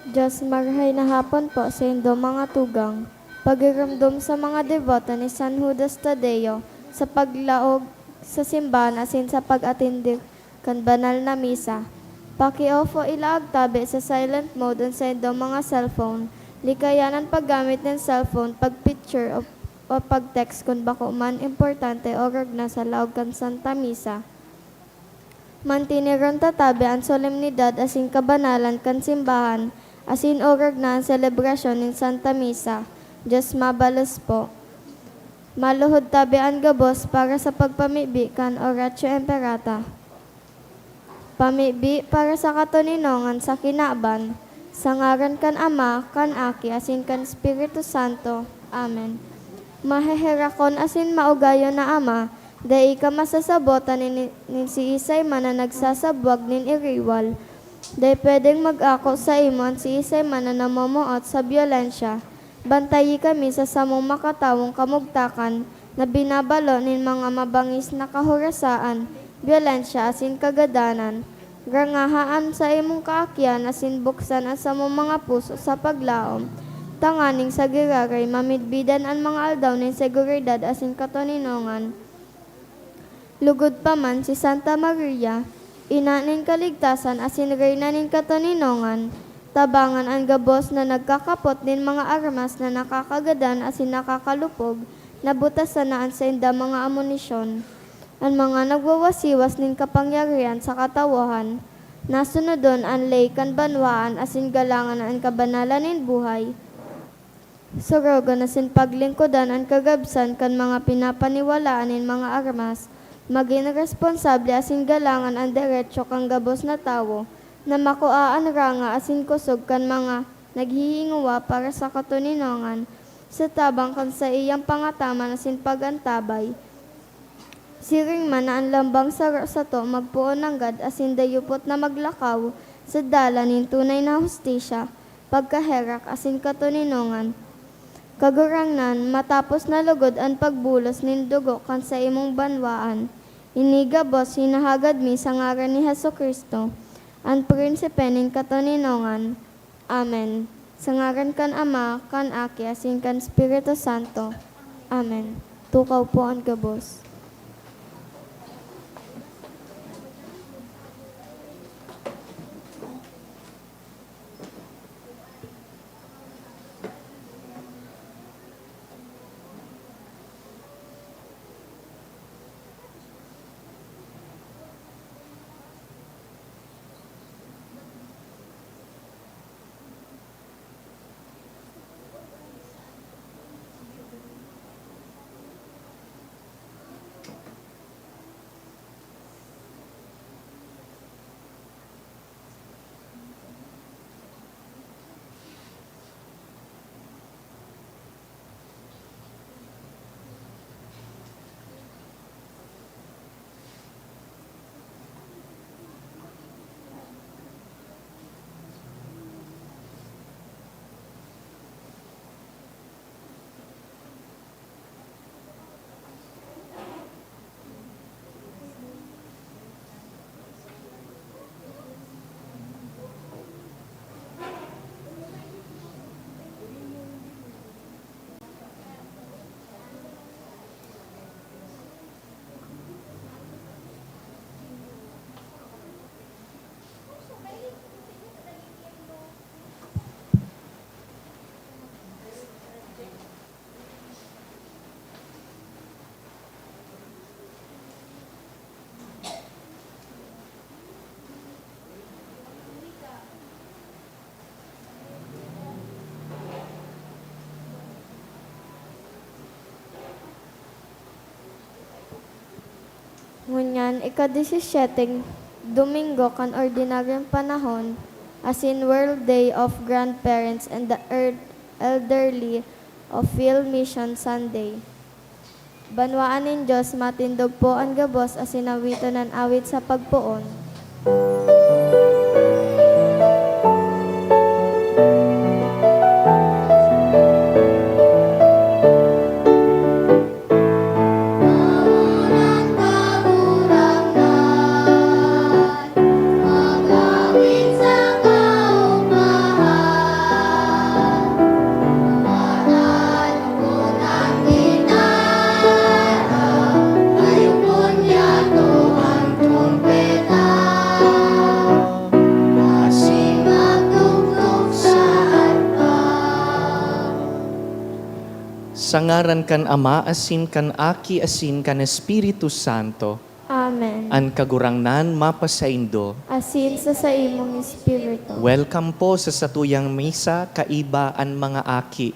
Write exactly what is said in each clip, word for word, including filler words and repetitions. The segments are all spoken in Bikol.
Diyos, marahay na hapon po sa indo mga tugang. Pagiromdom sa mga deboto ni San Judas Tadeo sa paglaog sa simbahan asin sa pag-atindi kan banal na misa. Pakiofo ilaag tabi sa silent mode an saindong mga cellphone. Likayan an paggamit nin cellphone, pag-picture o, o pag-text kun bako man importante o rugna sa laog kan Santa Misa. Mantineron ta tabi an solemnidad asin kabanalan kan simbahan, asin orog na an selebrasyon nin Santa Misa. Diyos mabalos po. Maluhod tabi an gabos para sa pagpamibi kan Oratio Imperata. Pamibi para sa katoninongan sa kinaban, sa ngaran kan Ama, kan Aki, asin kan Espiritu Santo. Amen. Maheherakon asin maugayon na Ama, dai ka masasabotan nin, nin siisay man na nagsasabwag nin iriwal. Dai pwedeng mag-ako saimo an siisay man na namomoot sa byolensya. Bantayi kami sa samong makatawong kamugtakan na binabalo nin mga mabangis na kahorasaan, byolensya asin kagadanan. Rangaha an saimong kaakian asin buksan an samong mga puso sa paglaom, tanganing sa giraray mamidbidan an mga aldaw nin seguridad asin katoninongan. Lugod pa man si Santa Maria, Ina nin Kaligtasan asin Reyna nin Katoninongan, tabangan an gabos na nagkakapot nin mga armas na nakakagadan asin nakakalupog, na butasan na an saindang mga amunisyon. An mga nagwawasiwas nin kapangyarihan sa katawohan, nasunodon an ley kan banwaan asin galangan an kabanalan nin buhay. Sorogon asin paglingkodan an kagabsan kan mga pinapaniwalaan nin mga armas, magin responsable asin galangan an derecho kan gabos na tawo na makua an ranga asin kosog kan mga naghihingowa para sa katoninongan sa tabang kan saiyang pangataman asin pag-antabay. Siring man na an lambang saro sato magpoon nanggad asin dayupot na maglakaw sa dalan nin tunay na hustisya, pagkaherak asin katoninongan. Kagurangnan, matapos na lugod an pagbulos nin dugo kan saimong banwaan, ini gabos hinahagad mi sa ngaran ni Jesu-Cristo, an Prinsipe nin katoninongan. Amen. Sa ngaran kan Ama, kan Aki, asin kan Espiritu Santo. Amen. Tukaw po an gabos. Ngunyan, ika-disisiete Domingo kan ordinaryong panahon, asin World Day of Grandparents and the Er-, Elderly o Field Mission Sunday. Banwaan nin Dios, matindog po an gabos asin awiton an awit sa pagpoon. Sa ngaran kan Ama, asin kan Aki, asin kan Espiritu Santo. Amen. An Kagurangnan mapasaindo. Asin sa saimong espiritu. Welcome po sa satuyang misa, kaiba an mga aki.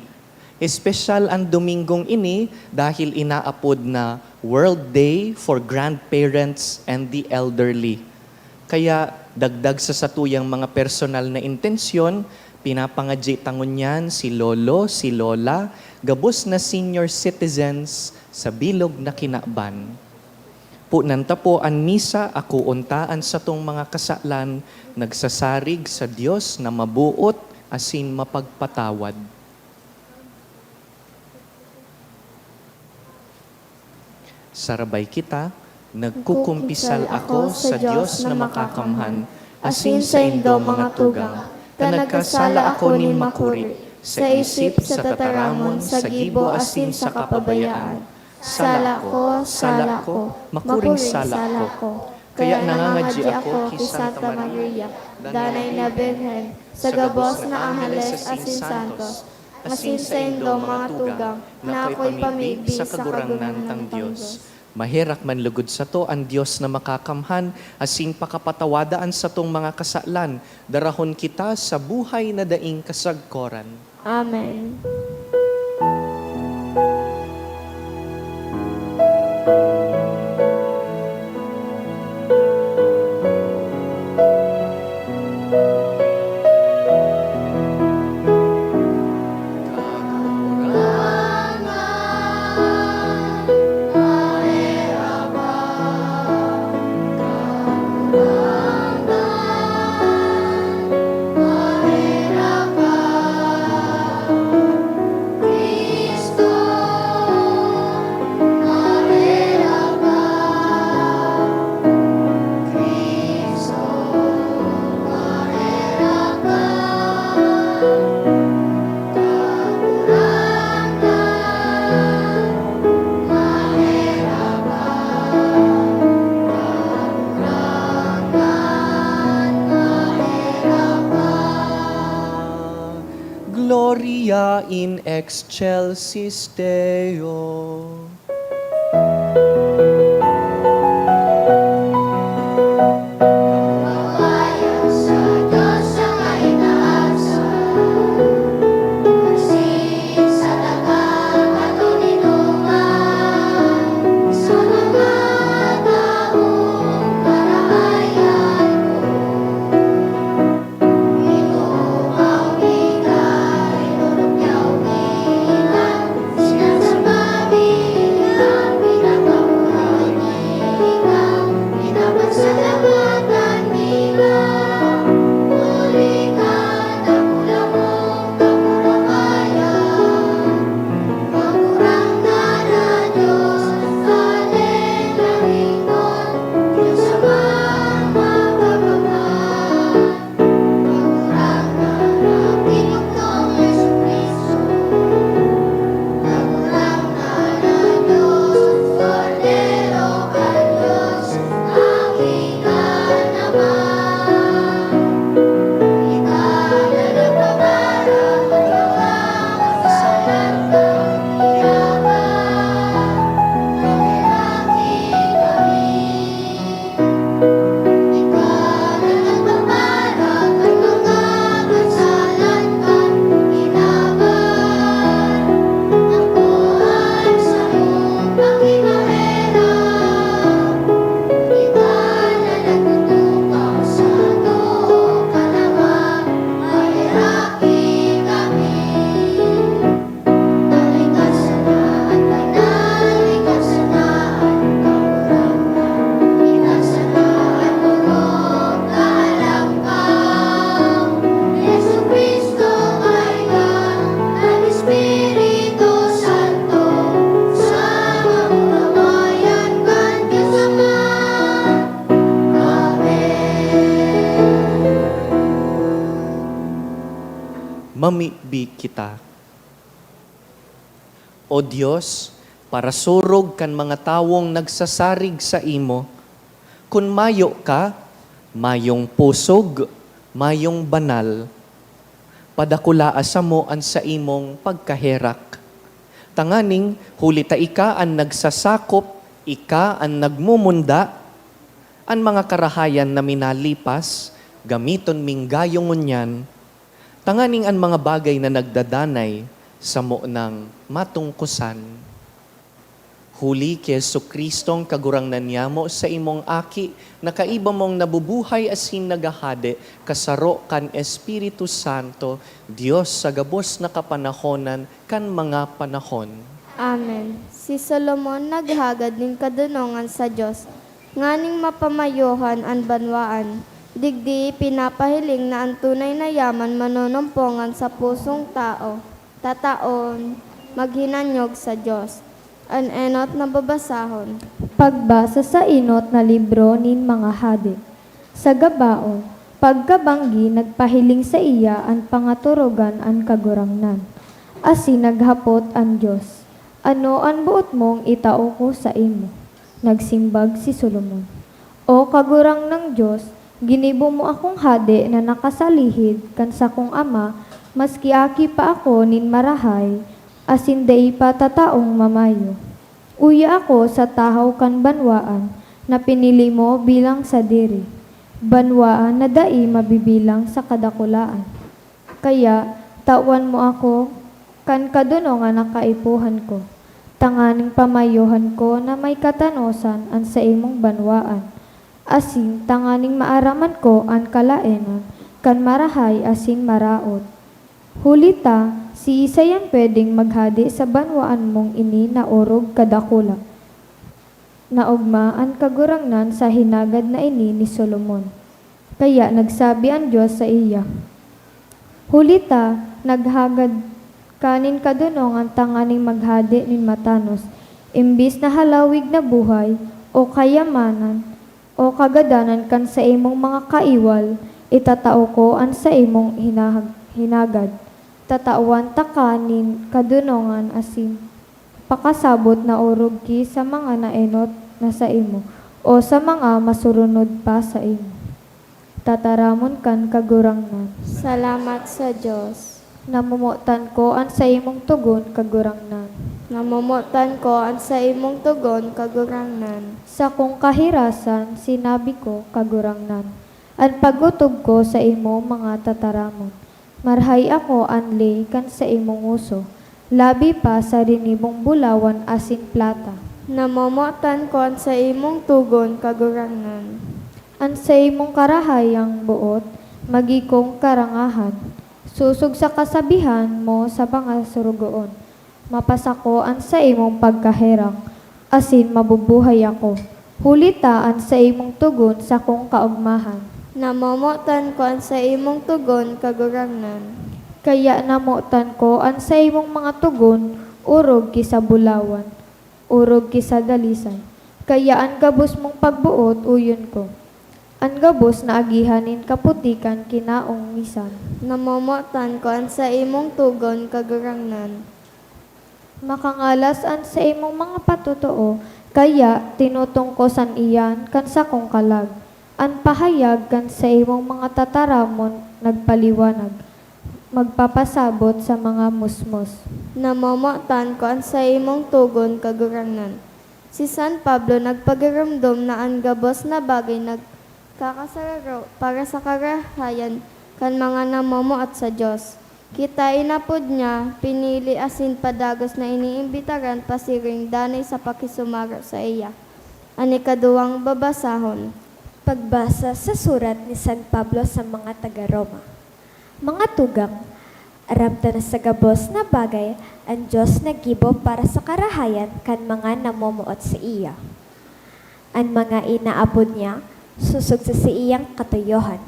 Espesyal an Domingong ini dahil inaapod na World Day for Grandparents and the Elderly. Kaya, dagdag sa satuyang mga personal na intensyon, pinapangadyi ta ngunyan si Lolo, si Lola, gabos na senior citizens sa bilog na kinaban. Punan ta po an misa, akoon ta an satong mga kasalan, nagsasarig sa Dios na maboot asin mapagpatawad. Sarabay kita, nagkukumpisal ako sa Dios na makakamhan, asin saindo, mga tugang, ta nagkasala ako nin makuri, sa isip, sa tataramon, sa gibo, asin sa kapabayaan. Sala ko, sala ko, makuring sala ko. Kaya nangangadyi ako ki Santa Maria, Danay na Birhen, sa gabos na angheles asin santos, asin saindo, mga tugang, na akoy pamigbi sa Kagurangnan tang Dios. Maherak man lugod sato an Dios na makakamhan, asin pakapatawada an satong mga kasalan, darahon kita sa buhay na daing kasagkoran. Amen. Gloria in excelsis Deo. Mamibi kita. O Dios, parasurog kan mga tawong nagsasarig saimo, kun mayo ka, mayong pusog, mayong banal, padakulaa samo an saimong pagkaherak. Tanganing huli ta ika an nagsasakop, ika an nagmumunda, an mga karahayan na minalipas, gamiton ming gayo ngunyan, tanganing an mga bagay na nagdadanay samo nang matungkosan. Huli ki Jesu-Cristong Kagurangnan niyamo, sa imong Aki, na kaiba mong nabubuhay asin naghahade, kasaro kan Espiritu Santo, Dios sa gabos na kapanahonan kan mga panahon. Amen. Si Solomon naghagad nin kadonongan sa Dios, nganing mapamayohan an banwaan. Digdi pinapahiling na an tunay na yaman manonumpongan sa pusong tao, tataon, maghinanyog sa Dios. An enot na babasahon. Pagbasa sa enot na libro nin mga Hade. Sa Gabaon, pagkabanggi nagpahiling saiya an pangatorogan an Kagurangnan, asin naghapot an Dios, "Ano an boot mong itao ko saimo?" Nagsimbag si Solomon, "O Kagurangnan Dios, ginibo mo akong hade na nakasalihid kan sakong ama, maski aki pa ako nin marahay, asin dai pa tataong mamayo. Uya ako sa tahaw kan banwaan na pinili mo bilang sadiri, banwaan na dai mabibilang sa kadakulaan. Kaya, tawan mo ako kan kadonongan na kaipuhan ko, tanganing pamayohan ko na may katanosan an saimong banwaan, asin tanganing maaraman ko an kalaenan kan marahay asin maraot. Huli ta, siisay an pwedeng maghade sa banwaan mong ini na orog kadakula?" Naogma an Kagurangnan sa hinagad na ini ni Solomon. Kaya nagsabi an Dios saiya, "Huli ta naghagad ka nin kadonongan tanganing maghade nin matanos, imbis na halawig na buhay, o kayamanan, o kagadanan kan saimong mga kaiwal, itatao ko an saimong hinahag-, hinagad. Tatawan taka nin kadonongan asin pakasabot na orog ki sa mga naenot na saimo, o sa mga masurunod pa saimo." Tataramon kan Kagurangnan. Salamat sa Dios. Namomotan ko an saimong togon, Kagurangnan. Namomotan ko an saimong togon, Kagurangnan. Sakong kahirasan, sinabi ko, Kagurangnan, an pag-otob ko sa imo mga tataramon. Marahay ako anli kan saimong ngoso, labi pa sa rinibong bulawan asin plata. Namomotan ko an saimong togon, Kagurangnan. An saimong karahayang boot magigkong karangahan, sosog sa kasabihan mo sa mga sorogoon. Mapasako an saimong pagkaherak, asin mabubuhay ako, huli ta an saimong togon sakong kaogmahan. Namomotan ko an saimong togon, Kagurangnan. Kaya namotan ko an saimong mga togon orog ki sa bulawan, orog ki sa dalisay. Kaya an gabos mong pagboot, uyon ko. An gabos na agihan nin kaputi kan kinaongisan. Namomotan ko an saimong togon, Kagurangnan. Makangalas an saimong mga patotoo, kaya tinutungkosan iyan kan sakong kalag. An pahayag kan saimong mga tataramon nagpaliwanag, magpapasabot sa mga musmos. Namomotan ko an saimong togon, Kagurangnan. Si San Pablo nagpagiromdom na an gabos na bagay nagkakasararo para sa karahayan kan mga namomoot sa Dios. Kita inapod niya, pinili asin padagos na iniimbitaran pasiring danay sa pakisumaro saiya. An ikaduwang babasahon. Pagbasa sa surat ni San Pablo sa mga taga-Roma. Mga tugang, aram ta na sa gabos na bagay an Dios naggibo para sa karahayan kan mga namomoot saiya. An mga inaapod niya, sosog sa saiyang katuyohan.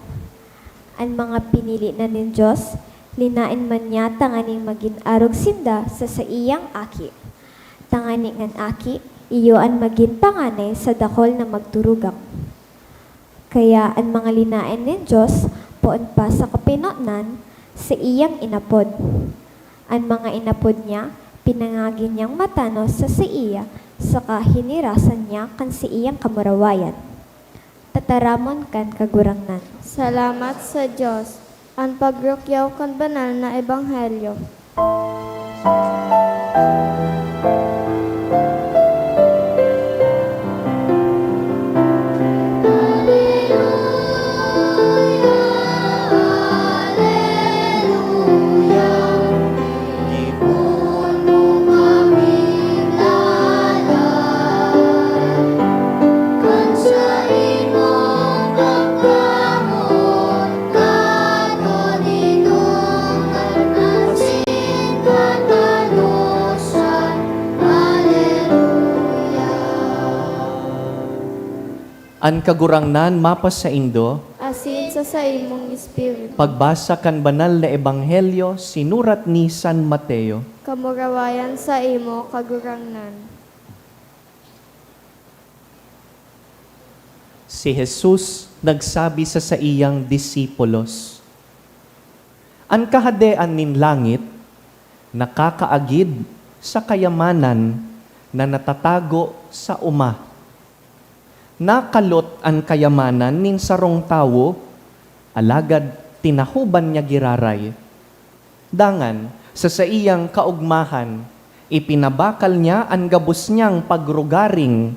An mga pinili na nin Dios, linaen man niya tanganing magin arog sinda sa saiyang Aki, tanganing an Aki iyo an magin panganay sa dakul na magturugang. Kaya an mga linaen nin Dios, poon pa sa kapinonan, saiyang inapod. An mga inapod niya, pinangagi niyang matanos sa saiya, saka hinirasan niya kan saiyang kamurawayan. Tataramon kan Kagurangnan. Salamat sa Dios. An pagrukyaw kan banal na ebanghelyo. An Kagurangnan mapasaindo. Asin sa saimong espiritu. Pagbasa kan Banal na Ebanghelyo sinurat ni San Mateo. Kamurawayan sa imo, Kagurangnan. Si Jesus nagsabi sa saiyang disipulos, "An Kahadean nin langit nakakaagid sa kayamanan na natatago sa oma. Nakalot an kayamanan nin sarong tawo, alagad tinahoban niya giraray. Dangan, sa saiyang kaogmahan, ipinabakal niya an gabos niyang pagrugaring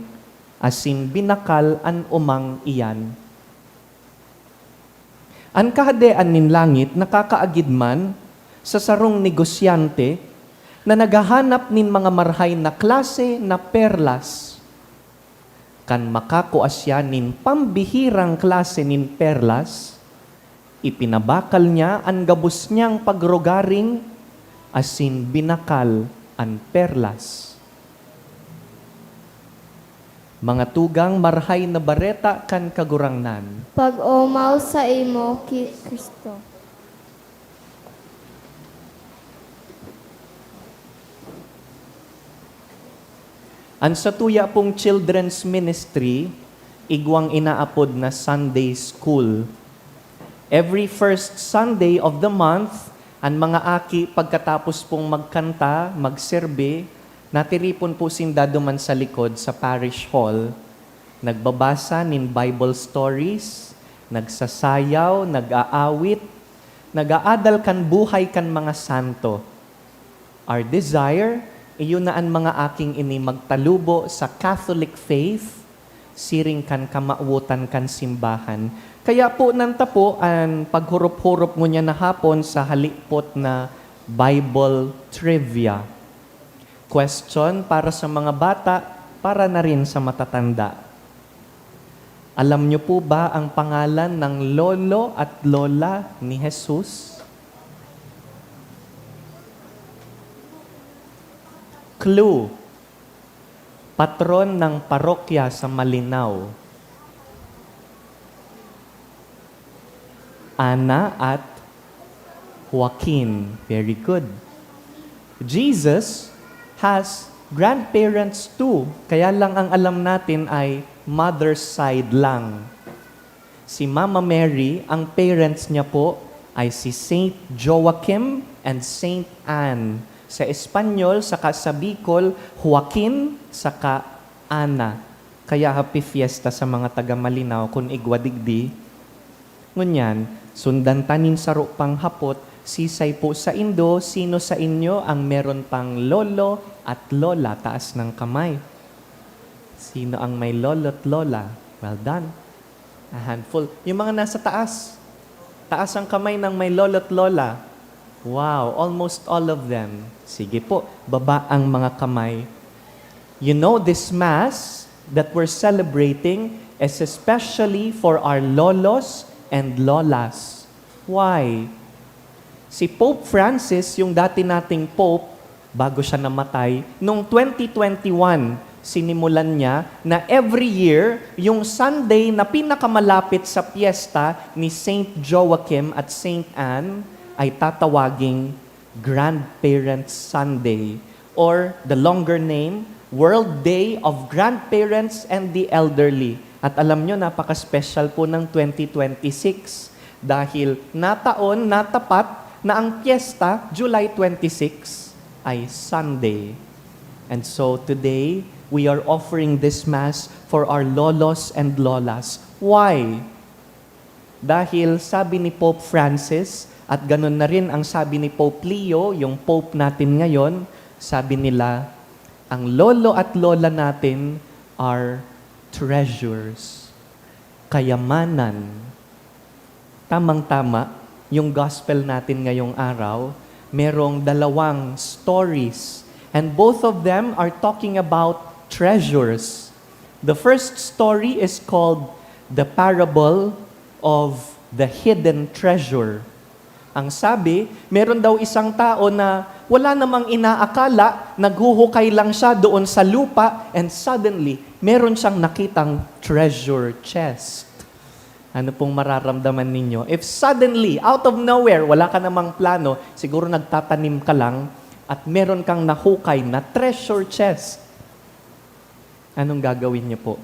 asin binakal an omang iyan." An Kahadean nin langit nakakaagid man sa sarong negosyante na naghahanap nin mga marhay na klase na perlas. Kan makakua siya nin pambihirang klase nin perlas, ipinabakal niya an gabos niyang pagrugaring asin binakal an perlas. Mga tugang, Marahay na Bareta kan Kagurangnan. Pag-omaw saimo ki Cristo. An satuya pong children's ministry, igwang inaapod na Sunday School. Every first Sunday of the month, an mga aki, pagkatapos pong magkanta, magserbi, natiripon po sinda duman sa likod sa parish hall. Nagbabasa nin Bible stories, nagsasayaw, nag-aawit, nag-aadal kan buhay kan mga santo. Our desire, iyo na an mga aking ini magtalubo sa Catholic faith, siring kan kamawotan kan simbahan. Kaya po nanta po an paghurop-hurop ngunyan na hapon sa halipot na Bible trivia. Question para sa mga bata, para na rin sa matatanda. Alam niyo po ba ang pangalan ng lolo at lola ni Jesus? Clue. Patron ng parokya sa Malinao. Ana at Joaquin. Very good. Jesus has grandparents too. Kaya lang ang alam natin ay mother's side lang. Si Mama Mary, ang parents niya po ay si Saint Joachim and Saint Anne. Sa Espanyol, saka sa Bicol, Joaquin, saka Ana. Kaya happy fiesta sa mga taga Malinao kun igwa digdi. Ngunyan, sundan ta nin saro pang hapot, sisay po saindo, sino sa inyo ang meron pang lolo at lola? Taas ng kamay. Sino ang may lolo't lola? Well done. A handful. Yung mga nasa taas. Taas ang kamay ng may lolo't lola. Wow, almost all of them. Sige po, baba ang mga kamay. You know, this Mass that we're celebrating is especially for our lolos and lolas. Why? Si Pope Francis, yung dati nating Pope, bago siya namatay, noong twenty twenty-one, sinimulan niya na every year, yung Sunday na pinakamalapit sa piyesta ni Saint Joachim at Saint Anne ay tatawaging Grandparents' Sunday, or the longer name, World Day of Grandparents and the Elderly. At alam nyo, napaka-special po ng twenty twenty-six dahil nataon, natapat na ang piyesta, July twenty-six, ay Sunday. And so today, we are offering this Mass for our lolos and lolas. Why? Dahil sabi ni Pope Francis, at ganun na rin ang sabi ni Pope Leo, yung Pope natin ngayon, sabi nila, ang lolo at lola natin are treasures, kayamanan. Tamang-tama, yung gospel natin ngayong araw, merong dalawang stories. And both of them are talking about treasures. The first story is called The Parable of the Hidden Treasure. Ang sabi, meron daw isang tao na wala namang inaakala, naghuhukay lang siya doon sa lupa, and suddenly, Meron siyang nakitang treasure chest. Ano pong mararamdaman ninyo? If suddenly, out of nowhere, wala ka namang plano, siguro nagtatanim ka lang, at meron kang nahukay na treasure chest. Anong gagawin niyo po?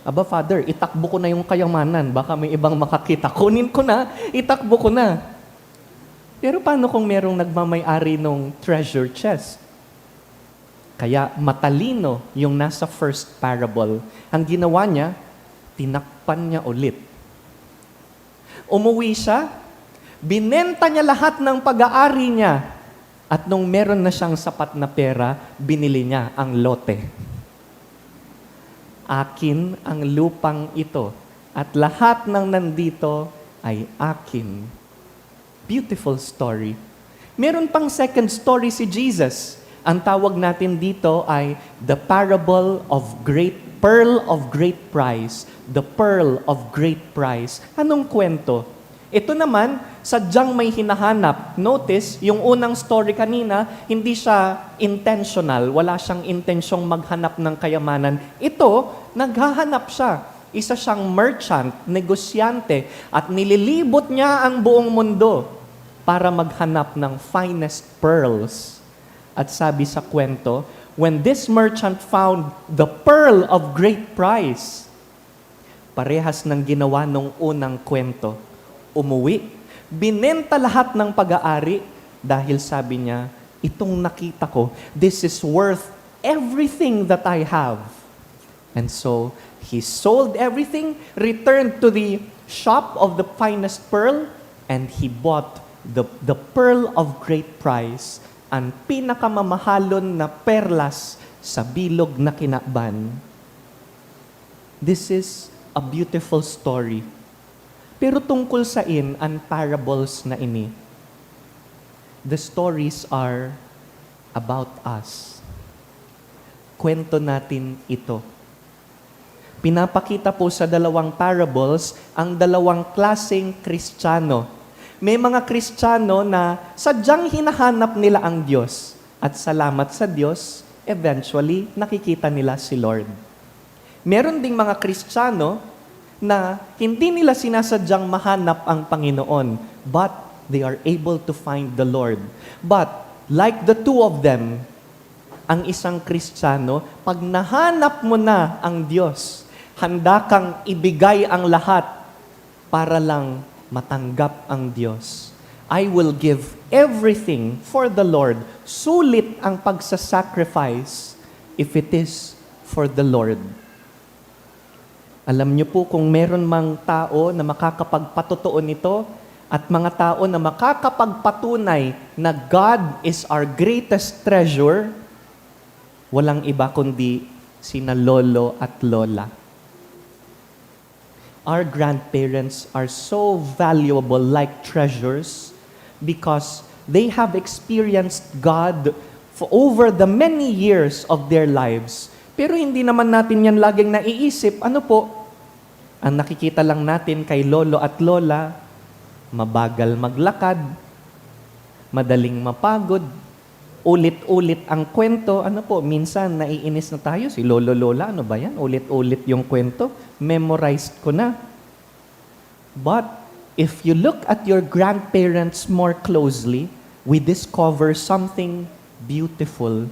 "Aba, Father, itakbo ko na yung kayamanan. Baka may ibang makakita. Kunin ko na, itakbo ko na." Pero paano kung merong nagmamay-ari nung treasure chest? Kaya matalino yung nasa first parable. Ang ginawa niya, tinakpan niya ulit. Umuwi siya, binenta niya lahat ng pag-aari niya, at nung meron na siyang sapat na pera, binili niya ang lote. "Akin ang lupang ito, at lahat ng nandito ay akin." Beautiful story. Meron pang second story si Jesus. Ang tawag natin dito ay the parable of great, pearl of great price. The pearl of great price. Anong kwento? Ito naman, sadyang may hinahanap. Notice, yung unang story kanina, hindi siya intentional. Wala siyang intensyong maghanap ng kayamanan. Ito, naghahanap siya. Isa siyang merchant, negosyante, at nililibot niya ang buong mundo para maghanap ng finest pearls. At sabi sa kwento, when this merchant found the pearl of great price, parehas ng ginawa nung unang kwento. Umuwi, binenta lahat ng pag-aari dahil sabi niya, "Itong nakita ko, this is worth everything that I have." And so, he sold everything, returned to the shop of the finest pearl, and he bought the, the pearl of great price, ang pinakamamahalon na perlas sa bilog na kinaban. This is a beautiful story. Pero tungkol sain an parables na ini? The stories are about us. Kwento natin ito. Pinapakita po sa dalawang parables ang dalawang klaseng Kristiyano. May mga Kristiyano na sadyang hinahanap nila ang Diyos. At salamat sa Diyos, eventually, nakikita nila si Lord. Meron ding mga Kristiyano na hindi nila sinasadyang mahanap ang Panginoon, but they are able to find the Lord. But, like the two of them, ang isang Kristiyano, pag nahanap mo na ang Diyos, handa kang ibigay ang lahat para lang matanggap ang Diyos. "I will give everything for the Lord." Sulit ang pagsasacrifice if it is for the Lord. Alam niyo po, kung meron mang tao na makakapagpatotoo nito at mga tao na makakapagpatunay na God is our greatest treasure, walang iba kundi sina lolo at lola. Our grandparents are so valuable, like treasures, because they have experienced God for over the many years of their lives. Pero hindi naman natin yan laging naiisip. Ano po? Ang nakikita lang natin kay lolo at lola, mabagal maglakad, madaling mapagod, ulit-ulit ang kwento. Ano po, minsan naiinis na tayo, "Si lolo, lola, ano ba yan? Ulit-ulit yung kwento. Memorized ko na." But if you look at your grandparents more closely, we discover something beautiful.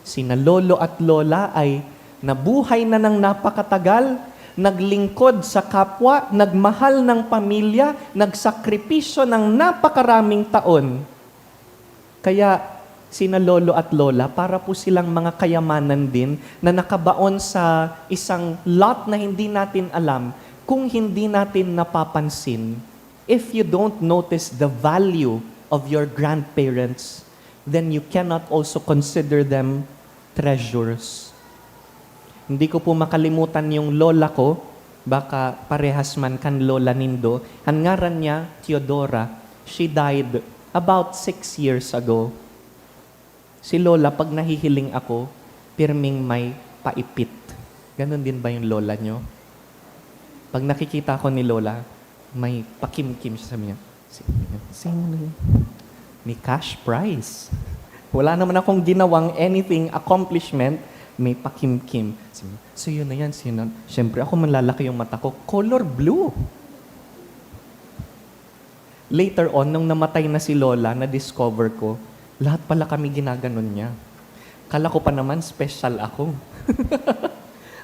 Sina lolo at lola ay nabuhay na ng napakatagal, naglingkod sa kapwa, nagmahal ng pamilya, nagsakripisyo ng napakaraming taon. Kaya sina lolo at lola, para po silang mga kayamanan din na nakabaon sa isang lot na hindi natin alam kung hindi natin napapansin. If you don't notice the value of your grandparents, then you cannot also consider them treasures. Hindi ko po makalimutan yung lola ko, baka parehas man kan lola nindo. Ang ngaran niya, Teodora. She died about six years ago. Si lola, pag nahihiling ako, pirming may paipit. Ganon din ba yung lola nyo? Pag nakikita ko ni lola, may pakimkim siya sa niya. Sino? Sino? May cash prize. Wala naman akong ginawang anything, accomplishment, may pakimkim. Sabi niya, "Sa'yo na yan, sa'yo na." Siyempre, ako manlalaki yung mata ko, color blue. Later on, nung namatay na si Lola, na-discover ko, lahat pala kami ginaganon niya. Kala ko pa naman, special ako.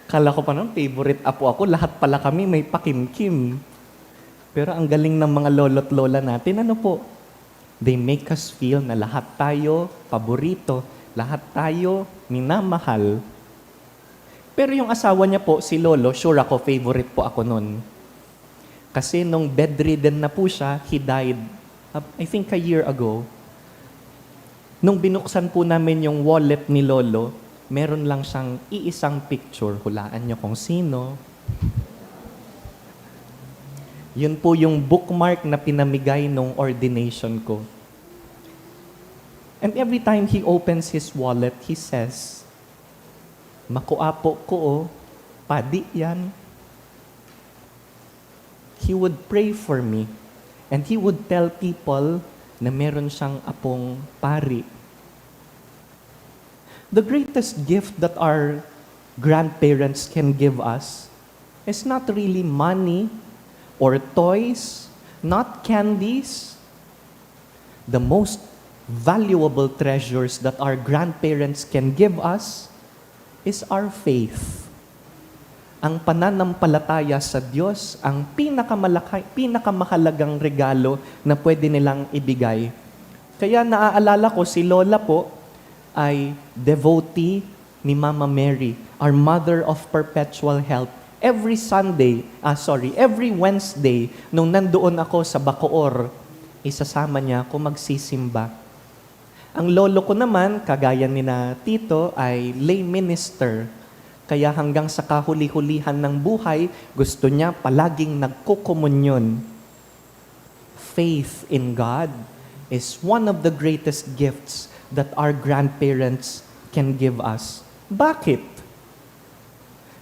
Kala ko pa naman, favorite apo ako. Lahat pala kami may pakimkim. Pero ang galing ng mga lolo't lola natin, ano po? They make us feel na lahat tayo paborito, lahat tayo minamahal. Pero yung asawa niya po, si Lolo, sure ako, favorite po ako nun. Kasi nung bedridden na po siya, he died, uh, I think a year ago. Nung binuksan po namin yung wallet ni Lolo, meron lang siyang iisang picture. Hulaan niyo kung sino. Yun po yung bookmark na pinamigay nung ordination ko. And every time he opens his wallet, he says, "Makua po ko, oh. Padi yan." He would pray for me. And he would tell people na meron siyang apong pari. The greatest gift that our grandparents can give us is not really money or toys, not candies. The most valuable treasures that our grandparents can give us is our faith. Ang pananampalataya sa Diyos, ang pinakamalaki-, pinakamahalagang regalo na pwede nilang ibigay. Kaya naaalala ko, si Lola po ay devotee ni Mama Mary, our Mother of Perpetual Help. Every Sunday, ah, sorry, every Wednesday, nung nandoon ako sa Bacoor, isasama niya ako magsisimba. Ang lolo ko naman, kagaya ni na Tito, ay lay minister. Kaya hanggang sa kahuli-hulihan ng buhay, gusto niya palaging nagkukomunyon. Faith in God is one of the greatest gifts that our grandparents can give us. Bakit?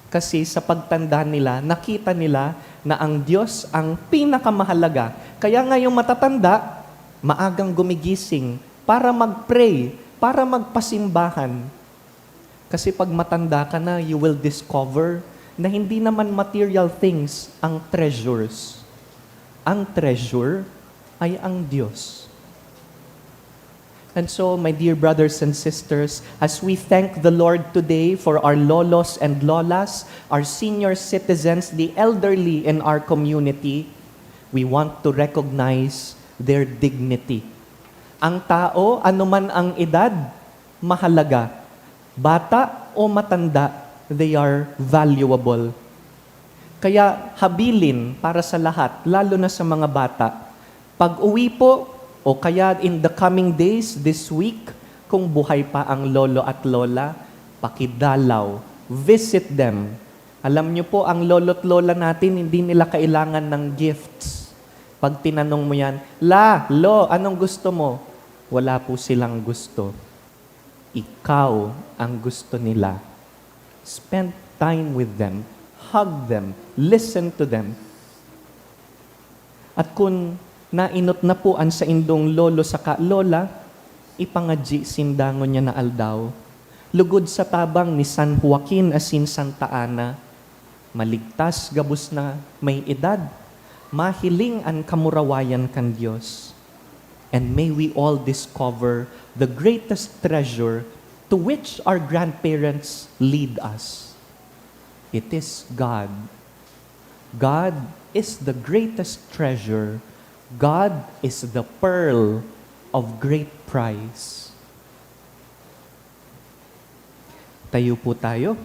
Kasi sa pagtanda nila, nakita nila na ang Diyos ang pinakamahalaga. Kaya nga yung matatanda, maagang gumigising para mag-pray, para magpasimbahan. Kasi pag matanda ka na, you will discover na hindi naman material things ang treasures. Ang treasure ay ang Diyos. And so, my dear brothers and sisters, as we thank the Lord today for our lolos and lolas, our senior citizens, the elderly in our community, we want to recognize their dignity. Ang tao, anuman ang edad, mahalaga. Bata o matanda, they are valuable. Kaya habilin para sa lahat, lalo na sa mga bata. Pag-uwi po, o kaya in the coming days, this week, kung buhay pa ang lolo at lola, pakidalaw, visit them. Alam niyo po, ang lolo't lola natin, hindi nila kailangan ng gifts. Pag tinanong mo yan, "La, Lo, anong gusto mo?" Wala po silang gusto. Ikaw ang gusto nila. Spend time with them. Hug them. Listen to them. At kun nainot na po an saindong lolo saka lola, ipangadyi sinda ngunyan na aldaw, lugod sa tabang ni San Joaquin asin Santa Ana, maligtas gabos na may edad, mahiling an kamurawayan kan Dios. And may we all discover the greatest treasure to which our grandparents lead us. It is God. God is the greatest treasure. God is the pearl of great price. Tayo po tayo.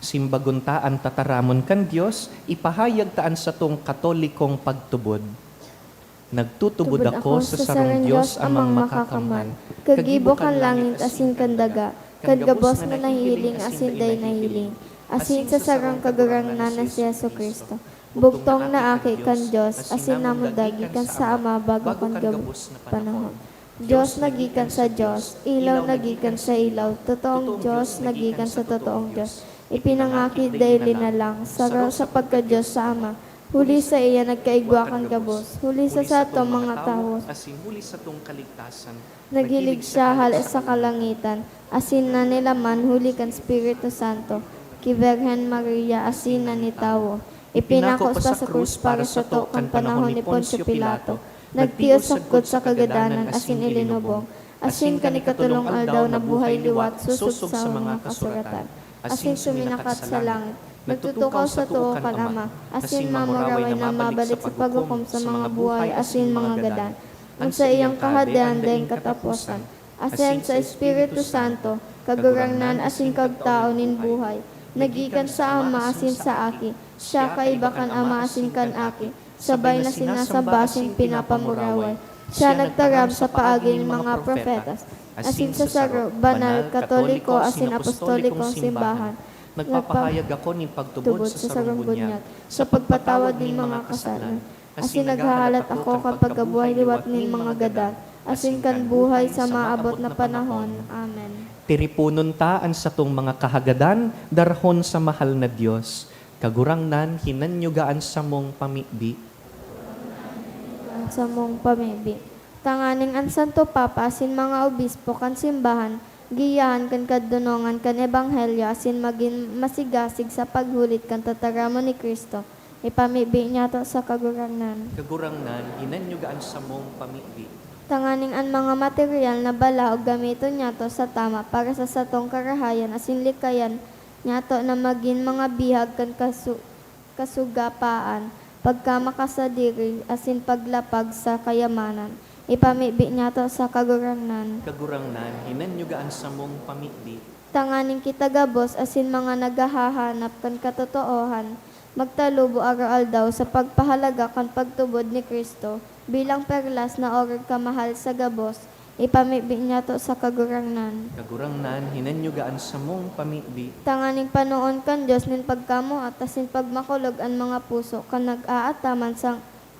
Simbagon ta an tataramon kan Dios, ipahayag ta an satong Katolikong pagtubod. Nagtutubod ako sa sarong Dios, Amang Makakamhan, kagibo kan langit asin kan daga, kan gabos na nahihiling asin dai nahiling, asin sa sarong Kagurangnan na si Jesu-Cristo, bugtong na Aki kan Dios, asin namundag gikan sa Ama bago kan gabos na panahon. Dios na gikan sa Dios, ilaw na gikan sa ilaw, totoong Dios na gikan sa totoong Dios, ipinangaki dai linalang, saro sa pagka-Dios sa Ama, Huli saiya nagkaigwa kan gabos, huli sa satong mga tawo. Asin huli satong kaligtasan. Naghilig siya hale sa kalangitan, asin nanilaman huli kan Espiritu Santo, ki Birhen Maria asin nanitawo. Ipinako pa sa krus para sato kan panahon ni Poncio Pilato. Nagtios sagkod sa kagadanan asin ilinubong. Asin kan ikatolong aldaw nabuhay liwat sosog sa mga kasuratan. Asin suminakat sa langit. Nagtutukaw sa too kan Ama, asin mamuraway na mabalik sa paghukom sa mga buhay asin mga gadan. An saiyang kahadean daing kataposan. Asin sa Espiritu Santo, Kagurangnan asin Kagtao nin buhay, nagikan sa Ama asin sa Aki, siya kaiba kan Ama asin kan Aki, sabay na sinasamba asin pinapamuraway. Siya nagtaram sa paagi nin mga propetas, asin sa saro, banal, katoliko asin apostolikong simbahan. Nagpapahayag ako nin pagtubod sa sarong bunyag, sa pagpatawad nin mga kasalan, asin naghahalat ako kan pagkabuhay liwat nin mga gadan, asin kan buhay sa maabot na panahon. Amen. Tiriponon ta an satong mga kahagadan, darahon sa mahal na Dios. Kagurangnan, hinanyuga an samong pamibi. An samong pamibi. Tanganing an Santo Papa asin mga obispo kan simbahan, giyahan kan kadonongan kan Ebanghelyo asin magin masigasig sa paghulit kan tataramon ni Cristo, ipamibi niyato sa Kagurangnan. Kagurangnan, hinanyuga an samong pamibi. Tanganing an mga material na balaog gamiton niyato sa tama para sa satong karahayan asin likayan niyato na magin mga bihag kan kasu-, kasugapaan, pagkamakasadiri, asin paglapag sa kayamanan. Ipamibi niyato sa Kagurangnan. Kagurangnan, hinanyuga an samong pamibi. Tanganing kita gabos asin mga naghahahanap kan katotoohan, magtalubo araw-aldaw sa pagpahalaga kan pagtubod ni Cristo bilang perlas na orog kamahal sa gabos, ipamibi niyato sa Kagurangnan. Kagurangnan, hinanyuga an samong pamibi. Tanganing panoon kan Dios nin pagkamoot asin pagmakulog an mga puso kan nag-aataman sa,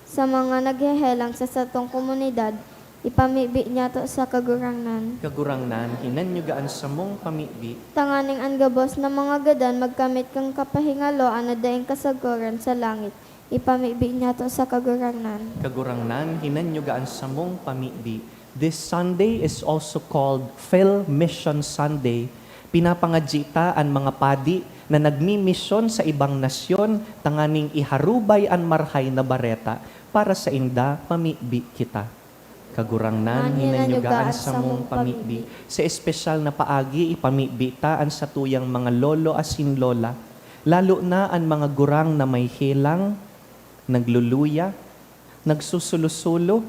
sa mga naghehelang sa satong komunidad, ipamibi niyato sa Kagurangnan. Kagurangnan, hinanyuga an samong pamibi. Tanganing an gabos na mga gadan magkamit kan kapahingaloan na daing kasagoran sa langit, ipamibi niyato sa Kagurangnan. Kagurangnan, hinanyuga an samong pamibi. This Sunday is also called Phil Mission Sunday. Pinapangadyi ta an mga padi na nagmimisyon sa ibang nasyon tanganing iharubay an Marahay na Bareta. Para sainda, mamibi kita. Kagurangnan, hinanyuga an samong pamibi. Sa espesyal na paagi, ipamibi ta an satuyang mga lolo asin lola, lalo na an mga gurang na may helang, nagluluya, nagsusulo-sulo,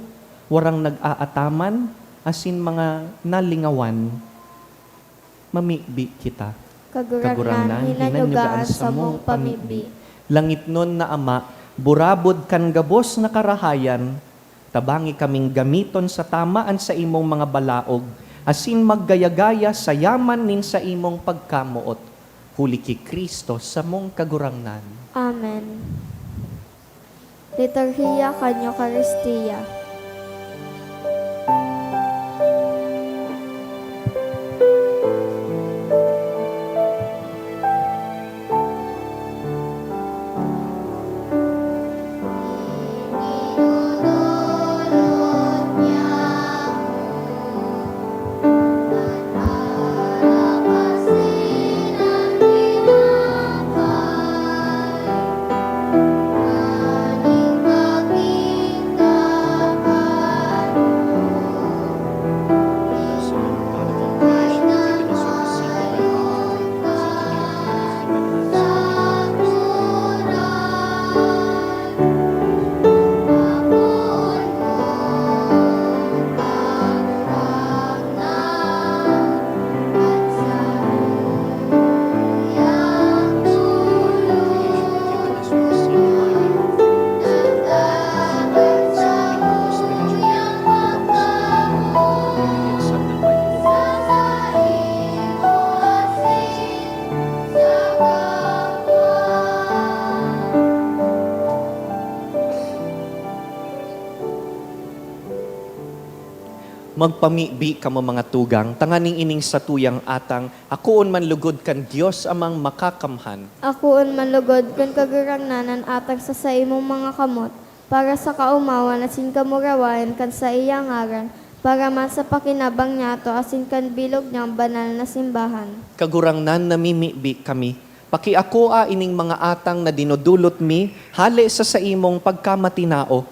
warang nag-aataman, asin mga nalingawan. Mamibi kita. Kagurangnan, hinanyuga an samong pamibi. Langitnon na Ama, burabod kan gabos na karahayan, tabangi kaming gamiton sa tama an saimong mga balaog, asin maggaya-gaya sa yaman nin saimong pagkamoot. Huli ki Cristo, samong Kagurangnan. Amen. Liturhiya kan Eukaristia. Magpamibi kamo, mga tugang, tanganing ining satuyang atang akoon man logod kan Dios Amang Makakamhan. Akoon man logod kan Kagurangnan an atang sa saimong mga kamot, para sa kaomawan asin kamurawayan kan saiyang ngaran, para man sa pakinabang niyato asin kan bilog niyang banal na simbahan. Kagurangnan, namimibi kami. Pakiakoa ining mga atang na dinodolot mi hale sa saimong pagkamatinao,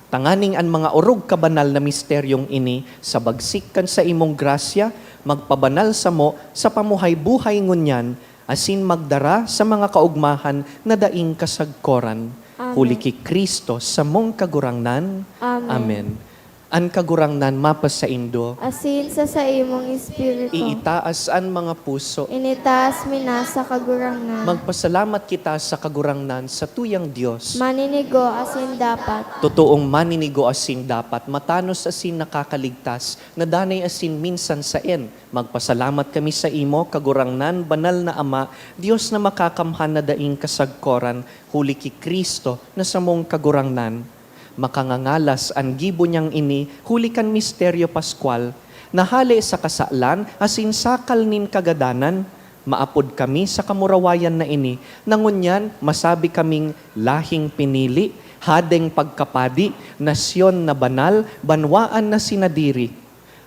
tanganing an mga orog kabanal na misteryong ini, sa bagsik kan saimong grasya, magpabanal samo sa pamuhay-buhay ngunyan, asin magdara sa mga kaogmahan na daing kasagkoran. Amen. Huli ki Cristo, samong Kagurangnan. Amen. Amen. An Kagurangnan mapasaindo. Asin sa saimong espiritu. Iitaas an mga puso. Initaas mi na sa Kagurangnan. Magpasalamat kita sa Kagurangnan, sa tuyang Dios. Maninigo asin dapat. Totoong maninigo asin dapat, matanos asin nakakaligtas, na danay asin minsan saen. Magpasalamat kami saimo, Kagurangnan, banal na Ama, Dios na makakamhan na daing kasagkoran, huli ki Cristo, na samong Kagurangnan. Makangangalas an gibo niyang ini huli kan misteryo paskwal, na hale sa kasalan asin sakal nin kagadanan, maapod kami sa kamurawayan na ini, na ngunyan masabi kaming lahing pinili, hadeng pagkapadi, nasyon na banal, banwaan na sinadiri.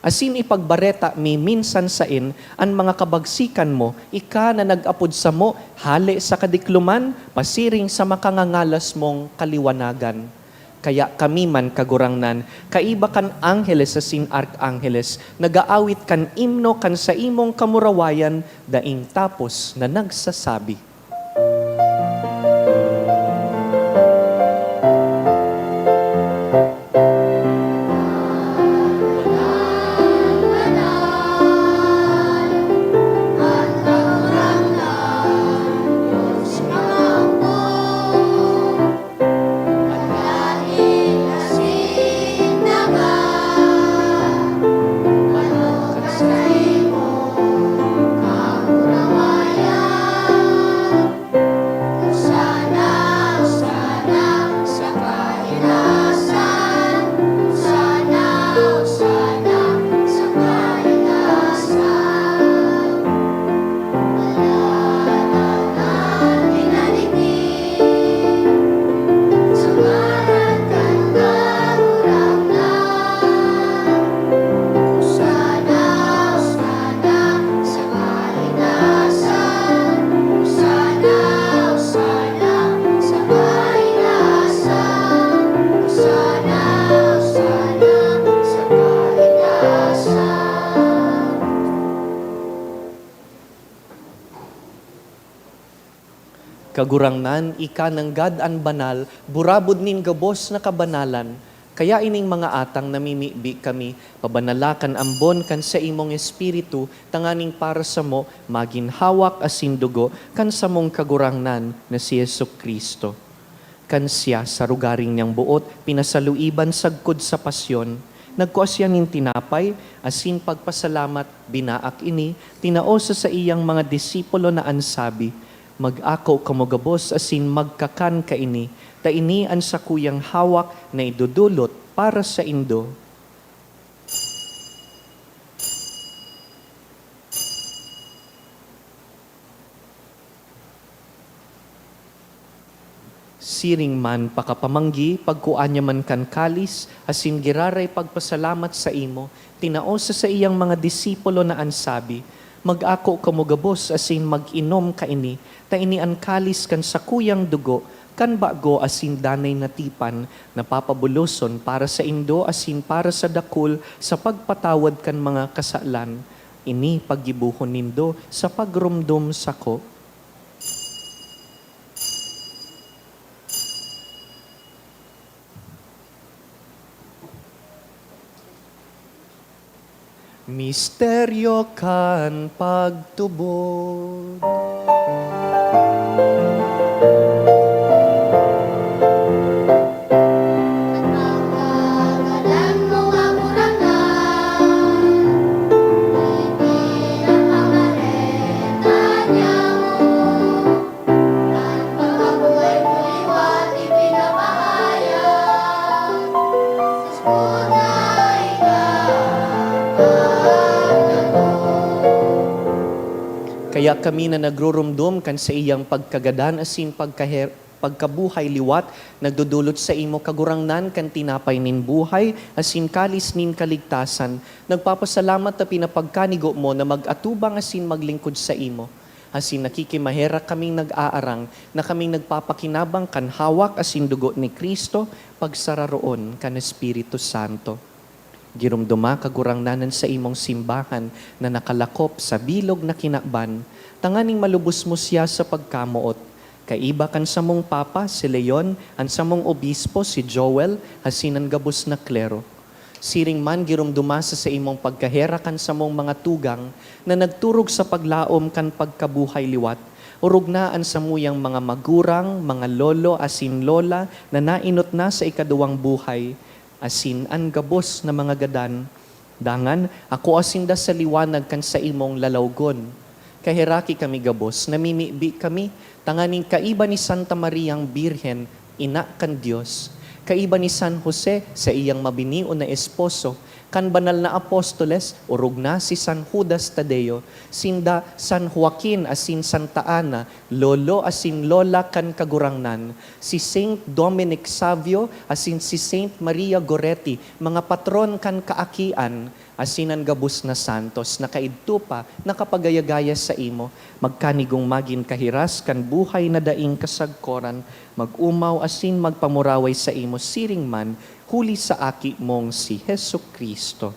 Asin ipagbareta mi minsan saen an mga kabagsikan mo, ika na nag-apod samo hale sa kadikloman, pasiring sa makangangalas mong kaliwanagan. Kaya kami man, Kagurangnan, kaiba kan angheles asin arkangeles, nag-aawit kan imno kan saimong kamurawayan, daing tapos na nagsasabi. Kagurangnan, ika nanggad an banal, burabod nin gabos na kabanalan. Kaya ining mga atang namimibi kami, pabanala kan ambon kan saimong Espiritu, tanganing para samo magin hawak asin dugo kan samong Kagurangnan na si Jesu-Cristo. Kan siya, sa rogaring niyang boot, pinasaluiban sagkod sa pasyon, nagkua siya nin tinapay, asin pagpasalamat, binaak ini, tinao sa saiyang mga disipulo na an sabi, "Mag-ako kamo gabos asin magkakan kaini, ta ini an sakuyang hawak na idodolot para saindo." Siring man pakapamanggi, pagkua niya man kan kalis, asin giraray pagpasalamat saimo, tinao sa saiyang mga disipulo na an sabi, "Mag-ako kamo gabos asin mag-inom kaini, ta ini an kalis kan sakuyang dugo, kan bago asin danay na tipan, na papabuloson para saindo asin para sa dakul sa pagpatawad kan mga kasalan. Ini paggibohon nindo sa pagromdom sako." Misteryo kan pagtubod. Kaya kami na nagrurumdom kan saiyang pagkagadan asin pagkaher-, pagkabuhay liwat, nagdodolot saimo, Kagurangnan, kan tinapay nin buhay asin kalis nin kaligtasan. Nagpapasalamat ta pinapagkanigo mo na mag-atubang asin maglingkod saimo. Asin nakikimaherak kaming nag-aarang na kaming nagpapakinabang kan hawak asin dugo ni Cristo, pagsararoon kan Espiritu Santo. Giromdoma, Kagurangnan, an saimong simbahan na nakalakop sa bilog na kinaban, tanganing malubos mo siya sa pagkamoot. Kaiba kan samong Papa, si Leon, an samong Obispo, si Joel, asin an gabos na klero. Siring man, giromdoma sa saimong pagkaherak an samong mga tugang na nagturog sa paglaom kan pagkabuhay liwat. Orog na an samuyang mga magurang, mga lolo asin lola na naenot na sa ikaduwang buhay, asin an gabos na mga gadan. Dangan, akoa sinda sa liwanag kan saimong lalawgon. Kaheraki kami gabos, namimibi kami, tanganing kaiba ni Santa Mariang Birhen, Ina kan Dios, kaiba ni San Jose, saiyang mabinion na esposo, kan banal na apostoles, orog na si San Judas Tadeo, sinda San Joaquin asin Santa Ana, lolo asin lola kan Kagurangnan, si Saint Dominic Savio asin si Saint Maria Goretti, mga patron kan kaakian, asin an gabos na santos na kaidto pa nakapagayagaya saimo, magkanigong magin kahiras kan buhay na daing kasagkoran, mag-omaw asin magpamuraway saimo siring man, huli sa Aki mong si Jesu-Cristo.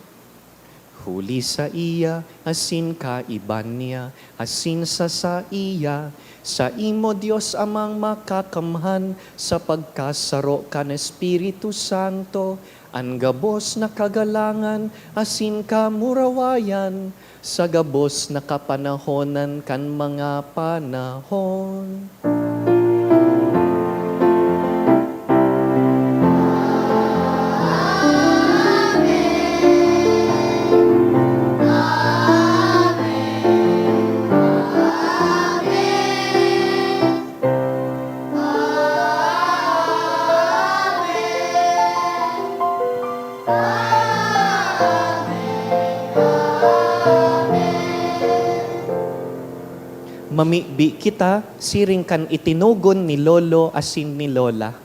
Huli saiya, asin kaiba niya, asin sa saiya, saimo, Dios Amang Makakamhan, sa pagkasaro kan Espiritu Santo, an gabos na kagalangan asin kamurawayan, sa gabos na kapanahonan kan mga panahon. Mamibi kita siring kan itinugon ni Lolo asin ni Lola.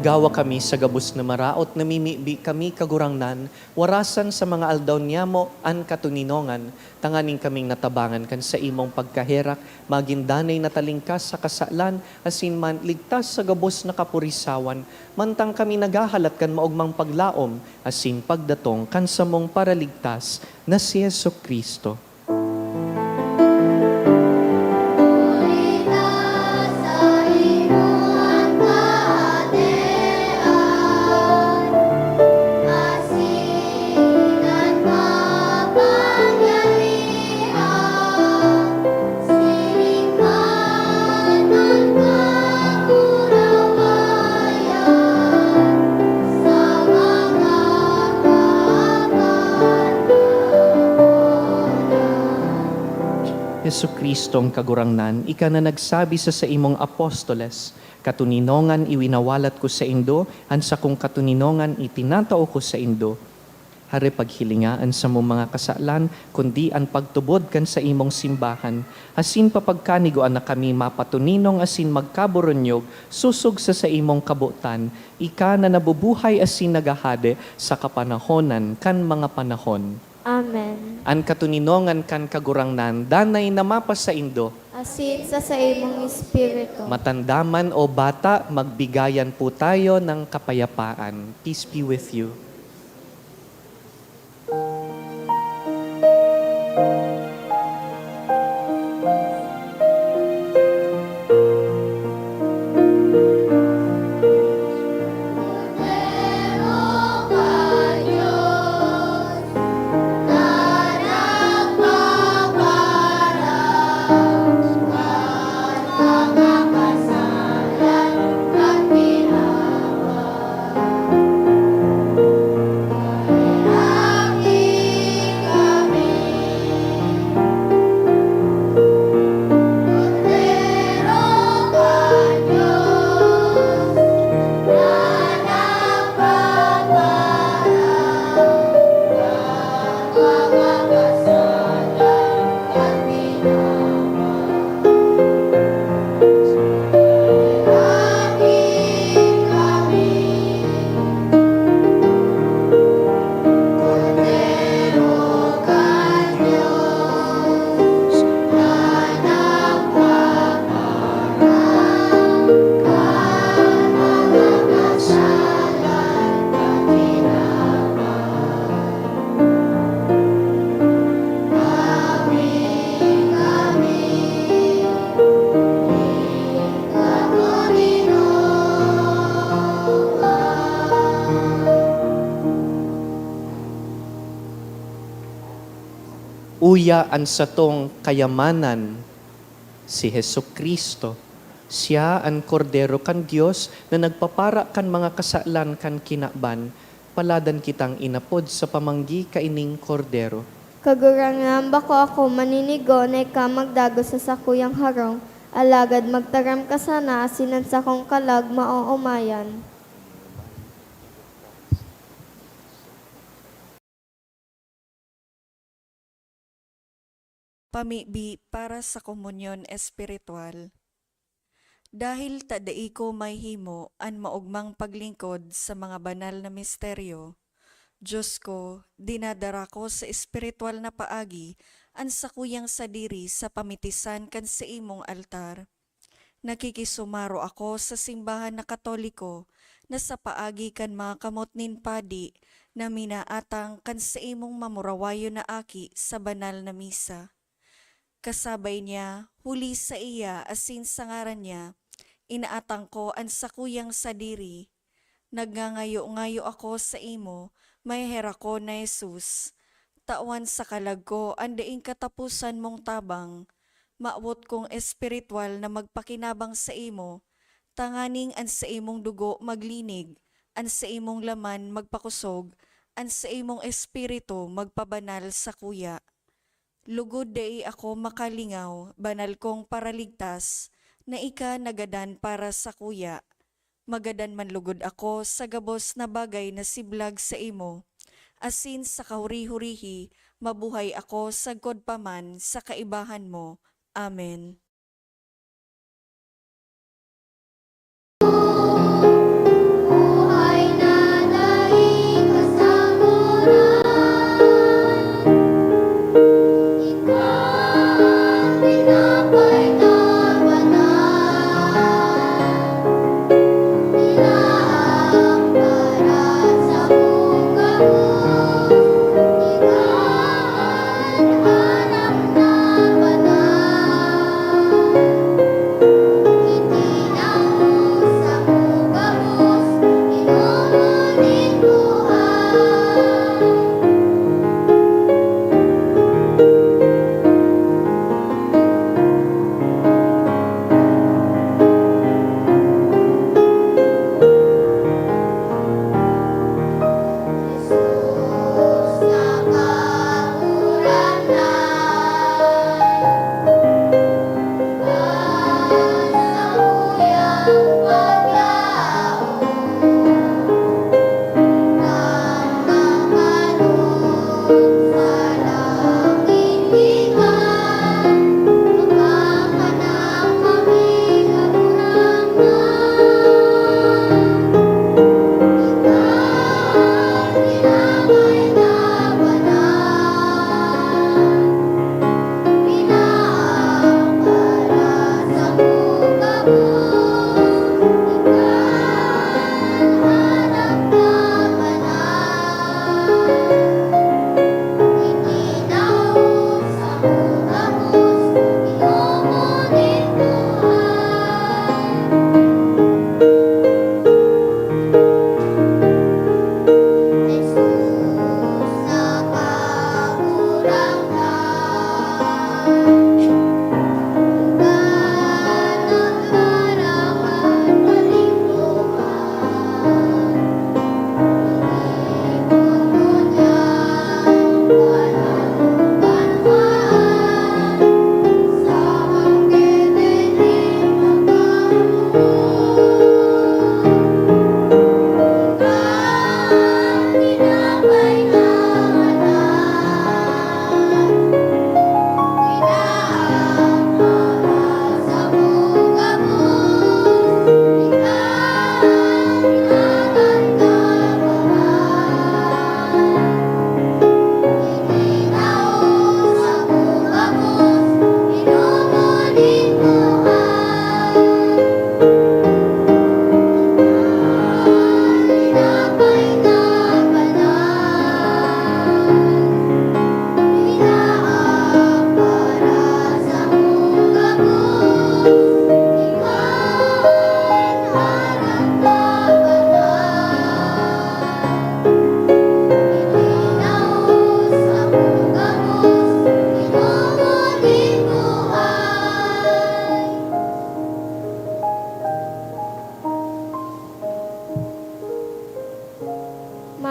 Gawa kami sa gabos na maraot, namimibi kami, Kagurangnan, warasan sa mga aldaw niyamo an katoninongan, tanganing kaming natabangan kan saimong pagkaherak, magin danay na talingkas sa kasalan, asin man ligtas sa gabos na kapurisawan, mantang kami naghahalat kan maogmang paglaom asin pagdatong kan samong Paraligtas na si Jesu-Cristo. Jesu-Cristong Kagurangnan, ika na nagsabi sa saimong apostoles, "Katoninongan iwinawalat ko saindo, an sakong katoninongan itinatao ko saindo." Hare paghilinga an samong mga kasalan, kundi an pagtubod kan saimong simbahan, asin papagkanigoan na kami mapatoninong asin magkaburunyog sosog sa saimong kabotan, ika na nabubuhay asin naghahade sa kapanahonan kan mga panahon. Amen. An katoninongan kan Kagurangnan danay na mapasaindo. Asin sa saimong espiritu. Matanda man o bata, magbigayan po tayo ng kapayapaan. Peace be with you. Uya an satong kayamanan, si Jesu-Cristo. Siya an Kordero kan Dios na nagpapara kan mga kasalan kan kinaban. Paladan kitang inapod sa pamanggi kaining Kordero. Kagurangnan, bako ako maninigo na ika magdagos sa sakuyang harong, alagad magtaram ka sana asin an sakong kalag maoomayan. Pamibi para sa komunyon espiritual. Dahil ta dai ko mahimo an maogmang paglingkod sa mga banal na misteryo, Dios ko, dinadara ko sa espiritual na paagi an sakuyang sadiri sa pamitisan kan saimong altar. Nakikisumaro ako sa simbahan na Katoliko na sa paagi kan mga kamot nin padi na minaatang kan saimong mamurawayon na aki sa banal na misa. Kasabay niya, huli saiya asin sa ngaran niya, inaatang ko an sakuyang sadiri. Nagngangayo-ngayo ako saimo, maheherakon na Jesus. Tawan sa kalag ko an daing kataposan mong tabang. Mawot kong espiritual na magpakinabang saimo, tanganing an saimong dugo maglinig, an saimong laman magpakosog, an saimong espiritu magpabanal sakuya. Lugod dai ako makalingaw, banal kong Paraligtas, na ika nagadan para sakuya. Magadan man lugod ako sa gabos na bagay na siblag saimo, asin sa kahuri-hurihi mabuhay ako sagkod pa man sa kaibahan mo. Amen.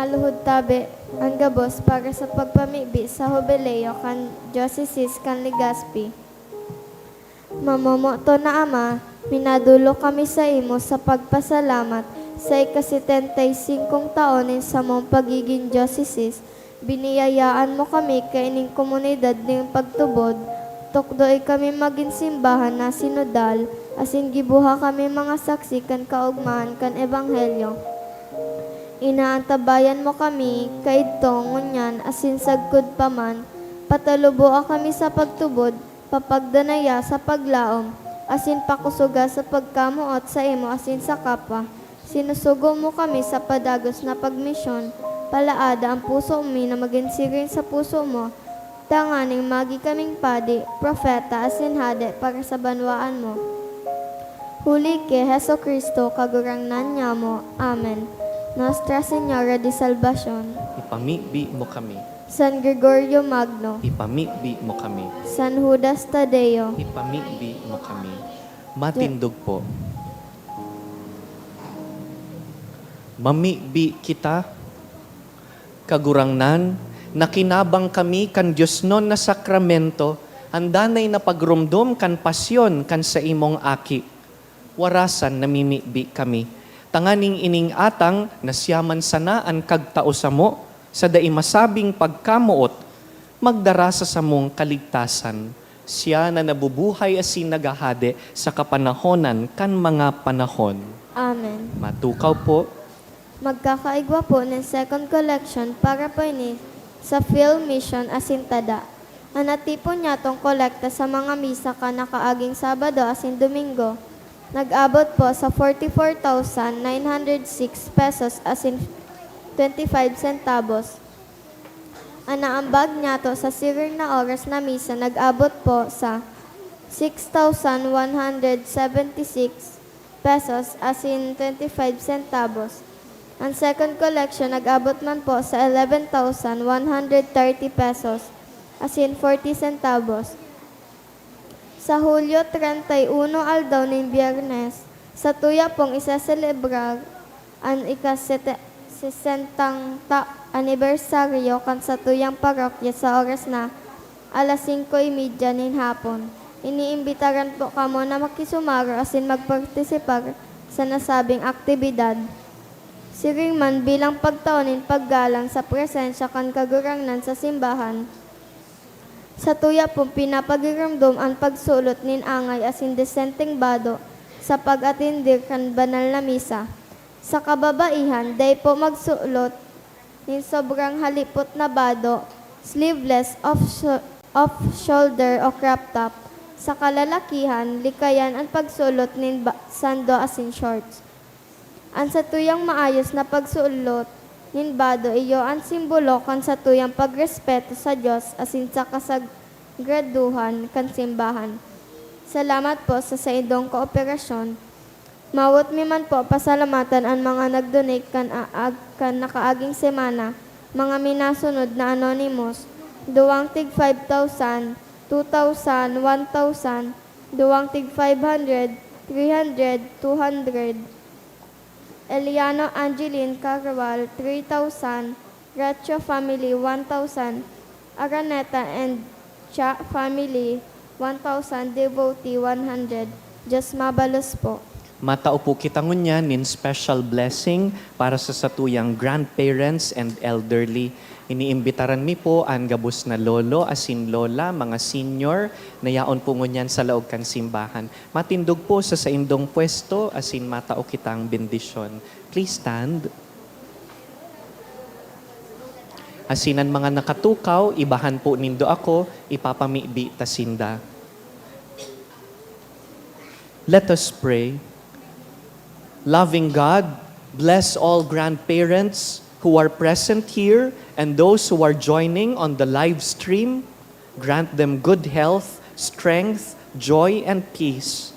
Aluhod tabi an gabos para sa pagpamibi sa Hubileo kan Diocese kan Legazpi. Mamomoton na Ama, minadulo kami saimo sa pagpasalamat sa ika-setenta y singkong taon nin samong pagigin diocese. Biniyayaan mo kami kaining komunidad nin pagtubod, tukdoe kami magin simbahan na sinodal, asin gibuha kami mga saksi kan kaogmahan kan Ebanghelyo. Inaantabayan mo kami kaidto, ngunyan, asin sagkod pa man, pataluboa kami sa pagtubod, papagdanaya sa paglaom, asin pakusoga sa pagkamoot saimo asin sa kapwa. Sinusugo mo kami sa padagos na pagmisyon, palaada an puso mi na magin siring sa puso mo, tanganing magi kaming padi, propeta, asin hade para sa banwaan mo. Huli ki Jesu-Cristo, Kagurangnan nyamo. Amen. Nuestra Señora de Salvacion. Ipamibi mo kami. San Gregorio Magno. Ipamibi mo kami. San Judas Tadeo. Ipamibi mo kami. Matindog po. Mamibi kita. Kagurangnan, nakinabang kami kan diosnon na sakramento, an danay na pagromdom kan pasyon kan saimong Aki. Warasan namimibi kami, tanganing ining atang na siya man sana an kagtao samo, sa dai masabing pagkamoot, magdara sa samong kaligtasan, siya na nabubuhay asin naghahade sa kapanahonan kan mga panahon. Amen. Matukaw po. Magkakaigwa po nin second collection para po ini sa Phil Mission asin Tada. An natipon nyatong kolekta sa mga misa kan nakaaging Sabado asin Domingo, nag-abot po sa forty-four thousand nine hundred six pesos asin twenty-five centavos. An naambag nyato sa siring na oras na misa nag-abot po sa six thousand one hundred seventy-six pesos asin twenty-five centavos. An second collection nag-abot man po sa eleven thousand one hundred thirty pesos asin forty centavos. Sa Hulyo treinta y uno, aldaw nin Biyernes, satuya pong iseselebrar an ika-sete-, sesentang ta-, anibersaryo kan satuyang parokya sa oras na alas singko y media nin hapon. Iniimbitaran po kamo na makisumaro asin magpartisipar sa nasabing aktibidad. Siring man bilang pagtao nin paggalang sa presensya kan Kagurangnan sa simbahan, satuya pong pinapagiromdom an pagsulot nin angay asin desenteng bado sa pag-atender kan banal na misa. Sa kababaihan, dai po magsulot nin sobrang halipot na bado, sleeveless, off sho-, off shoulder o crop top. Sa kalalakihan, likayan an pagsulot nin ba-, sando asin shorts. An satuyang maayos na pagsulot nin bado iyo an simbolo kan satuyang pagrespeto sa Dios asin sa kasagraduhan kan simbahan. Salamat po sa saindong kooperasyon. Mawot mi man po pasalamatan an mga nag-donate kan aag-, kan nakaaging semana, mga minasunod na anonymous, duwang tig five thousand, two thousand, one thousand, duwang tig five hundred, three hundred, two hundred. Eliano Angeline Carwal, three thousand, Gracio family, one thousand, Araneta and Cha family, one thousand, Devotee, one hundred. Diyos mabalos po. Matao po kita ngunyan nin special blessing para sa satuyang grandparents and elderly. Iniimbitaran mi po an gabos na lolo asin lola, mga senior, na yaon po ngunyan sa laog kan simbahan. Matindog po sa saindong pwesto asin matao kitang bendisyon. Please stand. Asin an mga nakatukaw, ibahan po nindo ako, ipapamibi ta sinda. Let us pray. Loving God, bless all grandparents who are present here and those who are joining on the live stream. Grant them good health, strength, joy, and peace.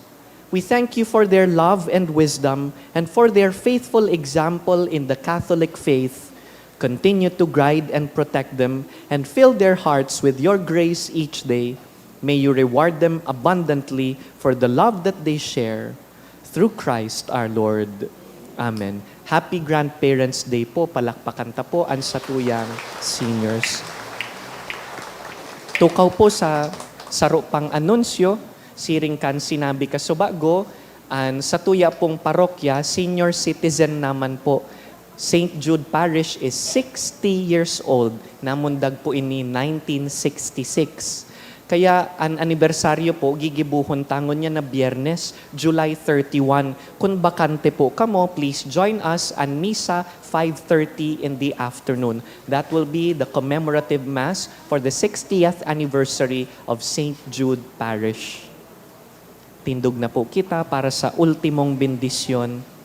We thank you for their love and wisdom and for their faithful example in the Catholic faith. Continue to guide and protect them and fill their hearts with your grace each day. May you reward them abundantly for the love that they share. Through Christ our Lord. Amen. Happy Grandparents' Day po. Palakpakan ta po an satuyang seniors. Tukaw po sa saro pang anunsyo, siring kan sinabi kasubago, an satuya pong parokya, senior citizen naman po. Saint Jude Parish is sixty years old. Namundag po ini nineteen sixty-six. Kaya an anibersaryo po, gigibohon ta ngunyan na Biyernes, July thirty-one. Kun bakante po kamo, please join us an misa, five thirty in the afternoon. That will be the commemorative mass for the sixtieth anniversary of Saint Jude Parish. Tindog na po kita para sa ultimong bendisyon.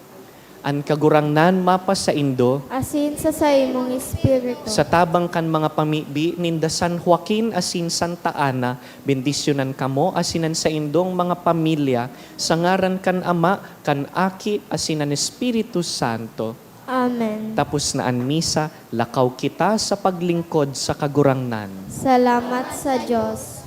An Kagurangnan mapasaindo. Asin sa saimong espiritu. Sa tabang kan mga pamibi ninda San Joaquin asin Santa Ana, bendisyonan kamo asin an saindong mga pamilya, sa ngaran kan Ama, kan Aki, asin an Espiritu Santo. Amen. Tapos na an misa, lakaw kita sa paglingkod sa Kagurangnan. Salamat sa Dios.